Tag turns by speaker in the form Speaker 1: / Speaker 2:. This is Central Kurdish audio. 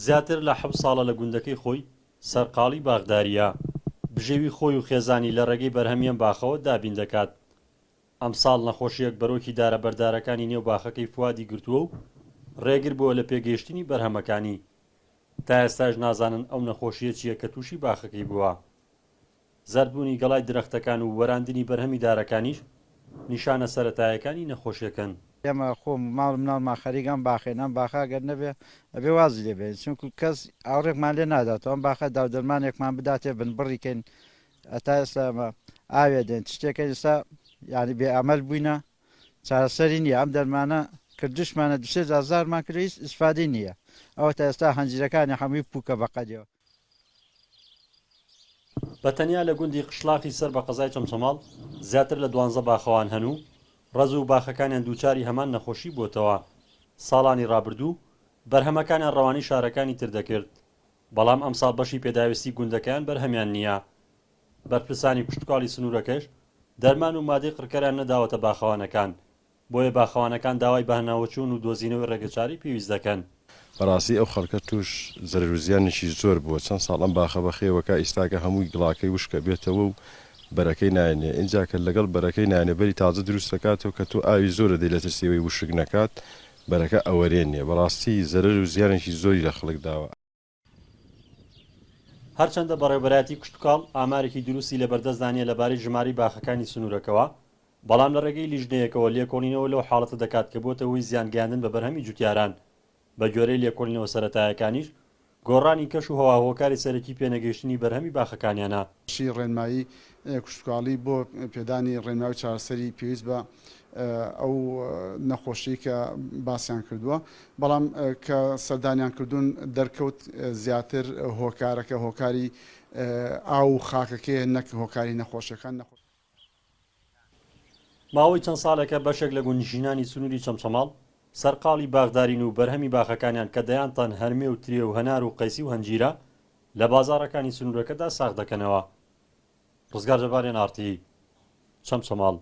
Speaker 1: زیاتر لە حەوت ساڵە لە گوندەکەی خۆی سەرقاڵی باخدارییە، بژێوی خۆی و خێزانی لە ڕێگەی بەرهەمی ئەم باخەوە دابین دەکات. ئەمساڵ نەخۆشییەک بەرۆکی دارە بەردارەکانی نێو باخەکەی فوادی گرتووە و ڕێگر بووە لە پێگەیشتنی بەرهەمەکانی. تا ئێستاش نازانن ئەو نەخۆشییە چییە کە تووشی باخەکەی بووە. زەردبوونی گەڵای درەختەکان و وەراندنی بەرهەمی دارەکانیش نیشانە سەرەتایەکانی نەخۆشیەکەن.
Speaker 2: ئێمە خۆم و ماڵ و مناڵمان خەریک ئەم باخەین، ئەم باخە ئەگەر نەبێ ئەبێ وازی لێ بێنین، چونکو کەس ئاوڕێکمان لێ ناداتەوە، ئەم باخە داودەرمانێکمان بداتێ بنبڕی کەین، هەتا ئێستا ئێمە ئاوێ دێن شتێکە ئێستا یانی بێ ئەمەل بووینە چارەسەری نییە، ئەم دەرمانە کردوشمانە دوسێ جار زارمان کرد هیچ ئیسفادەی نییە، ئەوە تا ئێستا هەنجیرەکانی هەمووی پووکە بە قەدیەوە.
Speaker 1: بە تەنیا لە گوندی قشڵاخی سەر بە قەزای چەمچەماڵ زیاتر لە دوانزە باخەوان هەن و ڕەز و باخەکانیان دووچاری هەمان نەخۆشی بووەتەوە، ساڵانی ڕابردوو بەرهەمەکانیان ڕەوانەی شارەکانی تر دەکرد، بەڵام ئەمساڵ بەشی پێداویستی گوندەکەیان بەرهەمیان نییە. بەرپرسانی کشتوکاڵی سنوورەکەش دەرمان و مادەی قڕکەریان نەداوەتە باخەوانەکان، بۆیە باخەوانەکان داوای بەهەناوەچوون و دۆزینەوەی ڕێگەچارەی پێویست دەکەن.
Speaker 3: بەڕاستی ئەو خەڵکە توش زەرەر و زیانێکی زۆر بووە چەند ساڵ ئەم باخە بەخێوەکا ئیستاکە هەمووی گڵاکەی وشک ئەبێتەوە و بەرەکەی نایەنێ ئینجا کە لەگەڵ بەرەکەی نایەنێ بەری تازە دروست دەکاتەوە کە تۆ ئاوی زۆر ئەدەی لە ترسی ئەوەی وشک نەکات بەرەکە ئەوەرێنێ بەڕاستی زەرەر و زیانێکی زۆری لە خەڵک داوە.
Speaker 1: هەرچەندە بەڕێوەبەرایەتی کشتوکاڵ ئامارێکی دروستی لەبەردەستدا نییە لەبارەی ژمارەی باخەکانی سنوورەکەوە، بەڵام لە ڕێگەی لیژنەیەکەوە لێکۆڵینەوە لەو حاڵەتە دەکات کە بۆتە هۆی زیانگەیاندن بە بەرهەمی جوتیاران، بەگوێرەی لێکۆڵینەوە سەرەتایەکانیش گۆڕانی کەش و هەوا هۆکاری سەرەکی پێنەگەیشتنی بەرهەمی باخەکانیانە.
Speaker 4: بەشی ڕێنمایی کشتوکاڵی بۆ پێدانی ڕێنمایی و چارەسەری پێویست بە ئەو نەخۆشیەی کە باسیان کردووە، بەڵام کە سەردانیان کردوون دەرکەوت زیاتر هۆکارەکە هۆکاری ئاو و خاکەکەیە نەک هۆکاری نەخۆشیەکان.
Speaker 1: ماوەی چەند ساڵێکە بەشێک لە گوندنشینانی سنووری چەمچەماڵ سەرقاڵی باخدارین و بەرهەمی باخەکانیان کە دەیان تەن هەرمێ و ترێ و هەنار و قەیسی و هەنجیرە لە بازاڕەکانی سنوورەکەدا ساغ دەکەنەوە. ڕزگار جەبار، ئێن ئاڕ تی، چەمچەماڵ.